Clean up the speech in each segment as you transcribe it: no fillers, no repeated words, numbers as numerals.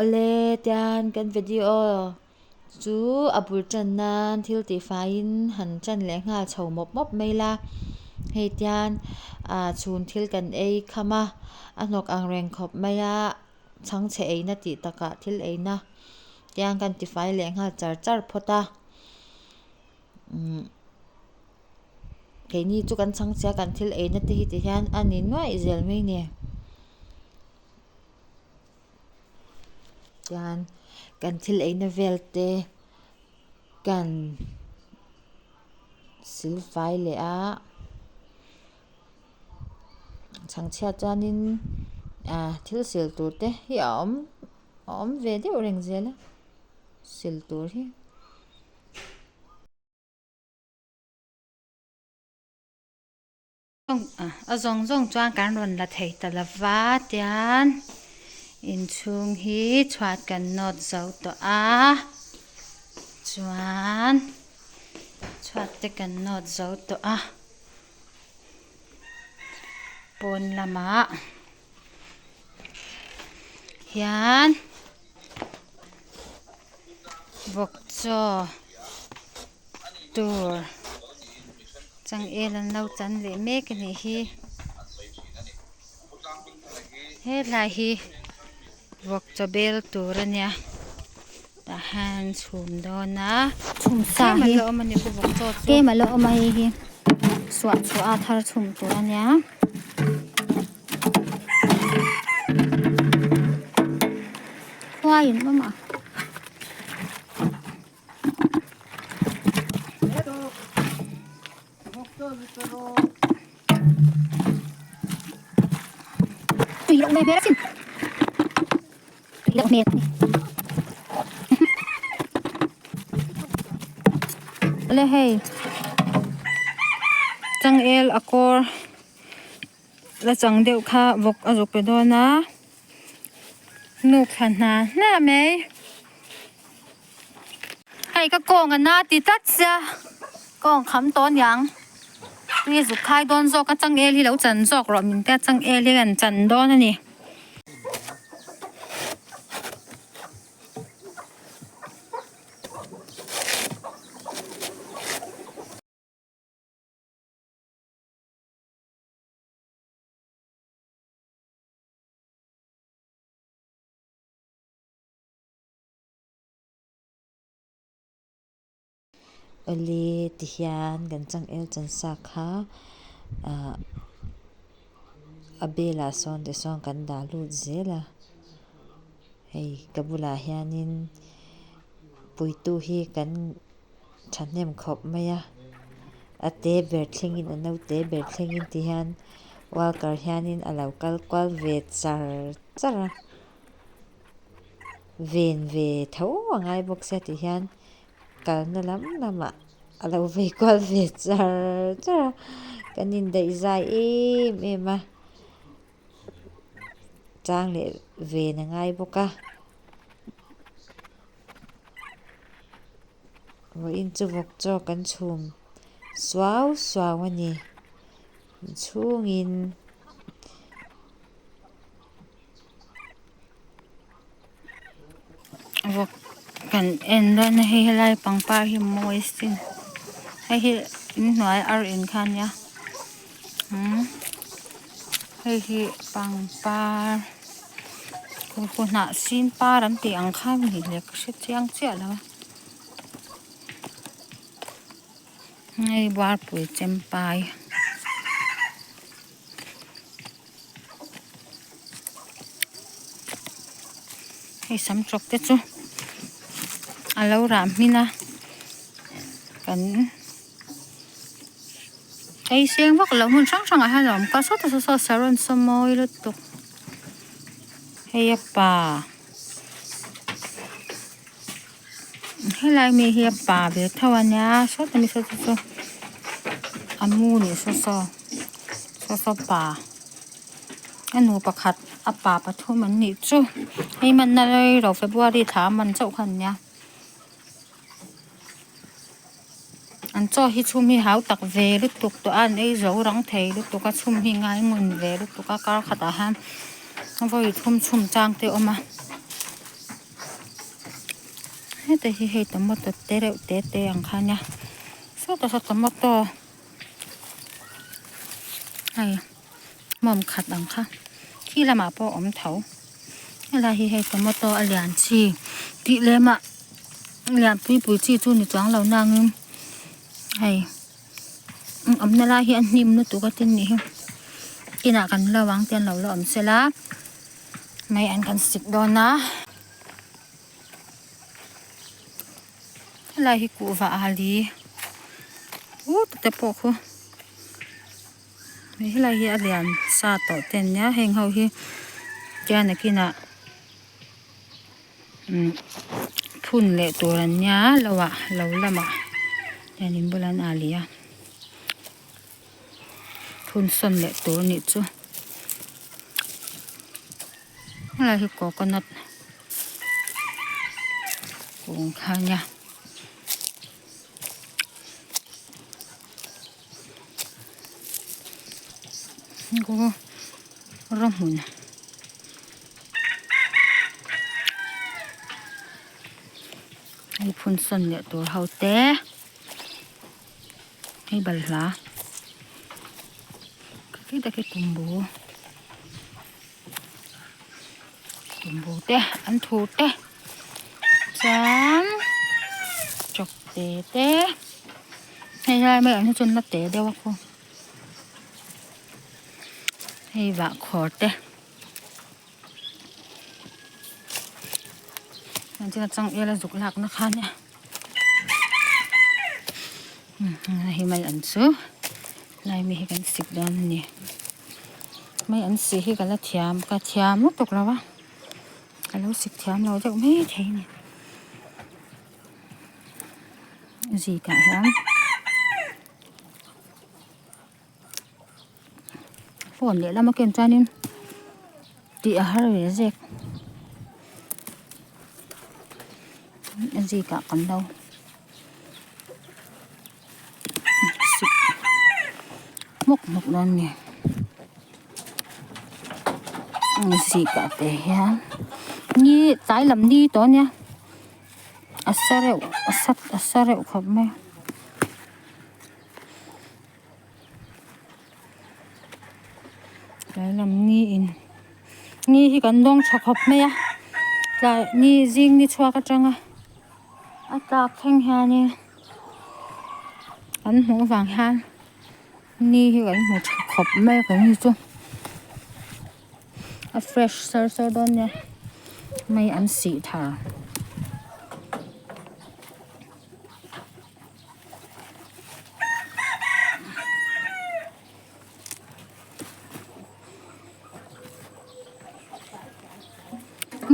Awle tian kan video chu a bul tan nan thil tih faiin han tan leh nghal chho mawp mawp mai la hei tian ah chhun thil kan ei kham a a hnawk ang reng khawp mai a chhangchhe eina tih takah thil eina tiang kan tifai leh nghal char char phawt a umm keini chu kan chhangchhia kan thil eina te hi ti hian a ni nuaih zel mai ni. Chuan kan thil eina vel te kan silfai leh a chhangchhiat chuanin ah thil sil tur te hi a awm a awm ve deuh reng zel a sil tur hi. A zawng zawng chuan kan rawn la thei ta lo va tian inchhung hi chhuat kan nawt zo tawh a chuan chhuat te kan nawt zo tawh a pawn lamah hian vawk chaw. Tur changel an lo chan leh mek a nih hi helai hi vawk chaw bel tur a nia tah hian chhum dawn a chhum sa tlem hi a la awm a ni bawk vawk chaw chu tlem a la awm a hei hi suah chhuah a thar chhum tur a nia. Khuai in awm a. Tui loh hmel asin tui loh hmel le hei changel a kawr la chang deuh kha vawk a zuk pe dawn a nuk thla hna hna mai. Hei ka kawng a na ti tlat sia kawng kham tawh aniang tui zuk khai dawn zawk a changel hi lo chan zawk rawh min tia changel hi kan chan dawn a ni. Awle ti hian kan changel chan sa kha ah a belah sawn te sawn kan dah lut zel a hei ka bulah hianin puitu hi kan thahnem khawp mai a a te ber thlengin a naute ber thlengin ti hian worker hianin a lo kal kual ve char char a. Ven ve tho a ngai bawk sia tih hian kalna lam lamah a lo vei kual ve char char a kan indaih zai em em a chang leh ven a ngai bawk a vawiin chu vawk chaw kan chhum suau suau a ni inchhungin. Vawk kan en dawn a hei helai pangpar hi mawi sin hei hi inhnuai ar in kha ania umm hei hi pangpar kawrkaw hnah sin par an tih ang kha a ni le ka hre chiang chiah lo a hei varpui chempai. Hei sam tawk te chu a lo rah hmin a kan ei seng vak loh hmun hrang hrangah hian a awm ka sawtah saw saw saron saw mawi lutuk hei a pa helai mi hi a pa ve tho a nia sawtah mi saw te chu a mu nih saw saw. Saw saw pa a nu pakhat a pa pathum an nih chu hei hmanna rei lo february thla a man chauh kha an nia an chaw hi chhum hi hau tak ve lutuk tawh a an ei zo rang thei lutuk a chhum hi ngai ngun ve lutuk a kar khatah hian vawi thum chhum chang te a awm a. Heta hi hei tomato te reuh te te ang kha nia sawtah saw tomato hei hmawm khat ang kha khi lamah pawh a awm tho helai hi hei tomato a lian chi tih lem ah lian pui pui chi chu ni chuang lo nangin hei awmna lai hi a hnim lutuk a tin nih hi inah kan lo ang te an lo la awm sela mai an kan sik dawn a. Helai hi kuhva a li ut te pawh khu helai hi a lian sa tawh te an nia heng ho hi tian nakinah umm phun leh tur an nia lo ah lo lamah hian in bulah an ali a phun sawn leh tur a nih chu helai hi coconut. Kung kha nia khu raw hmun hei phun sawn leh tur ho te hei balhla khi tak hi tumbu. Tumbu te an thur te chuan chawkte te hei lai mai ah hi chuan la te deuh a khaw hei vahkhawr te chuan a changel a zuk lakna kha ania hei mai an chu lai mi hi kan sik dawn a ni. Mai an sih hi ka la thiam ka thiam lutuk lo a ka lo sik thiam lo deuh mai thei a ni zikah hian phone lehlam a ken chuanin tih a har ve zek a zikah kan lo. Sik hmawk hmawk dawn a ni zikah te hian ni tlai lam ni tawh a nia a sa reuh a sat a sa reuh khawp mai a. Tlai lam ni in ni hi kan dawng tha khawp mai a tlai ni zing ni chhuak atanga a tlak thleng hianin kan hmuh avang hian ni hi kan hmu tha khawp mai a keini chu a fresh sar sar dawn nia mei an sih thar.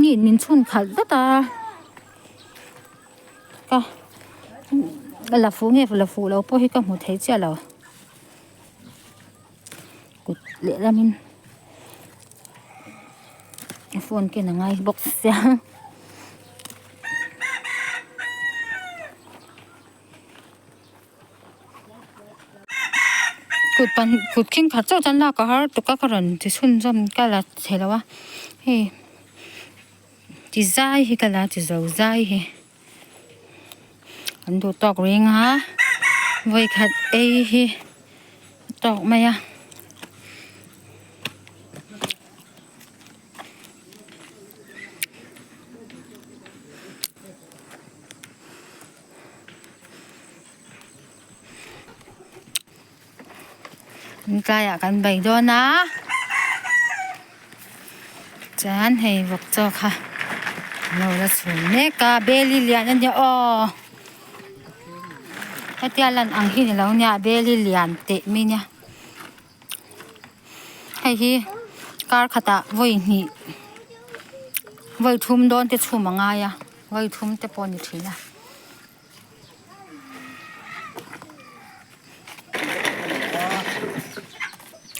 Ni min chhun khalh dat a ka la fuh nge la fuh lo pawh hi ka hmu thei chiah lo kut lehlamin phone ken a ngai bawk sia. Kut pan kut khing khat chauh chuan lak a har tuk a ka rawn ti chhunzawm ka la chhe lo a hei ti zai hi ka la ti zo zai hi an duh tawk reng a vawikhat ei hi a tawk mai a. Tlaiah kan bei dawn a chuan hei vawk chaw kha an lo la chhum mek a beli lian a nia aw hetia lan ang hi ni lo nia beli lian teh mai nia hei hi kar khatah vawi hnih vawi thum dawn te chhum a ngai a vawi thum te pawh a ni thin a.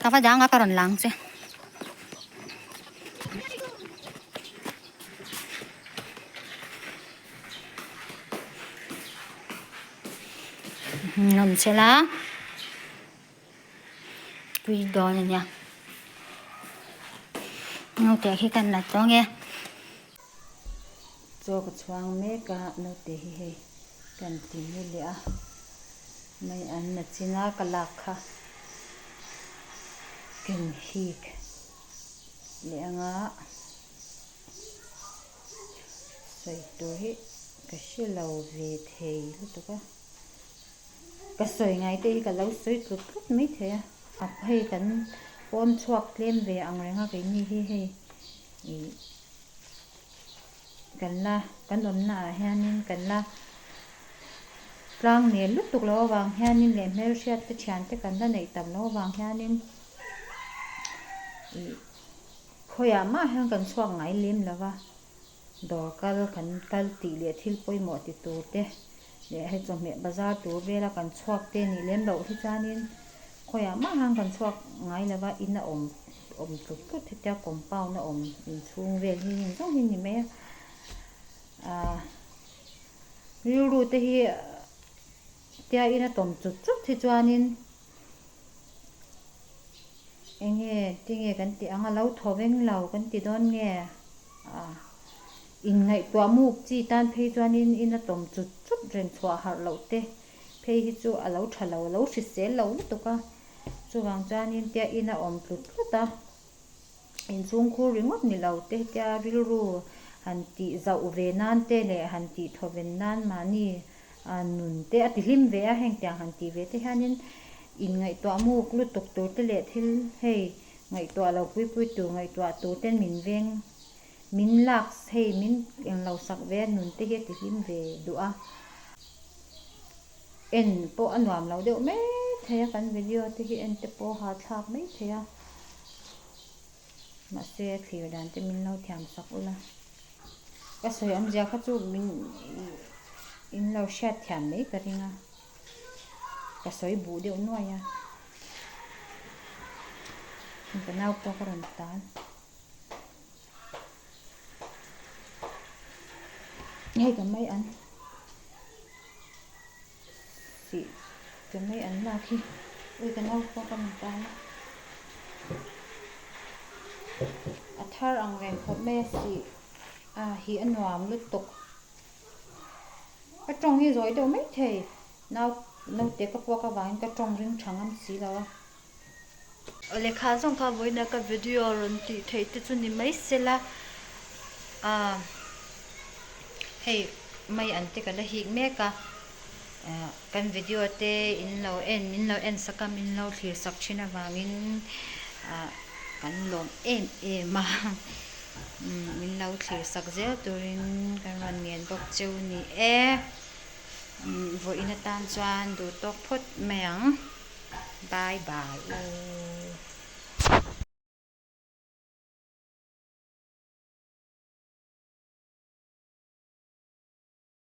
Ka va dang a ka rawn lang che. Nawm chela tui dawn a nia. Naute khi kan la tawng e. Chaw ka chhuang mek a, naute hi hei kan ti mu leh a, mai an na chin a ka lak kha ken hik leh anga sawi tur hi ka hre lo ve thei lutuk a, ka sawi ngai te hi ka lo sawi tlut tlut mai thei a, hei kan pawn chhuak tlem ve ang reng a keini hi hei ih. Kan la kan awmna ah hianin kan la tlang nel lutuk loh avang hianin leh hmelhriat te thian te kan la neih tam loh avang hianin ih khawiah mah hian kan chhuak ngai lem lo va, dawr kal kan kal tih leh thil pawimawh ti tur te leh hei chawhmeh bazar tur vela kan chhuak te nih lem loh hi chuanin khawiah mah hian kan chhuak ngai lo va, in a awm. Awm tlut tlut hetia compound a awm inchhung vel hi heng zawng hi a ni mai a ahh rilru te hi tia in a tawm chut chut hi chuanin eng nge tinge kan tih ang a lo thaw veng lo kan ti dawn nge ah inngaihtuah muk chi tan phei chuanin in a tawm chut chut reng chhuah harh loh te phei hi chu a lo tha lo a lo hrisel lo lutuk a. Chuvang chuanin tia in a awm tlut tlut a, inchhungkhur ringawt ni lo te tia rilru han tih zauh ve nan te leh han tih thaw ven nan mahni nun te a ti hlim ve a, heng tiang han tih ve te hianin inngaihtuah muk lutuk tur te leh thil hei ngaihtuah lo pui pui tur ngaihtuah tur ten min veng min lak hei min englo sak ve a nun te hi a ti hlim ve duh a. En pawh a nuam lo deuh mai thei a, kan video te hi en te pawh a hahthlak mai thei a, mahse a thlir dan te min lo thiam sak ula, ka sawi awmzia kha chu min in lo hriat thiam mai ka ring a, ka sawi buh deuh nuai a, ka nau pawh ka rawn tan. Hei ka mai an sih ka mai an lak hi ui ka nau pawh ka rawn tan a a thar ang reng khawp mai a sih a hi a nuam lutuk ka tawng hi zawi deuh mai thei nau naute ka puak avangin ka tawng ring tha ngam si lo a. Lehkha zawng kha vawiina ka video rawn tih theih te chu ni mai sela ah hei mai an te ka la hik mek a ah kan video te in lo en min lo en sak a min lo thlir sak thin avangin ah kan lawm em em a min lo thlir sak zel turin kan rawn ngen bawk cheu ni e vawiin atan chuan duh tawk phawt mai ang. Bye bye u.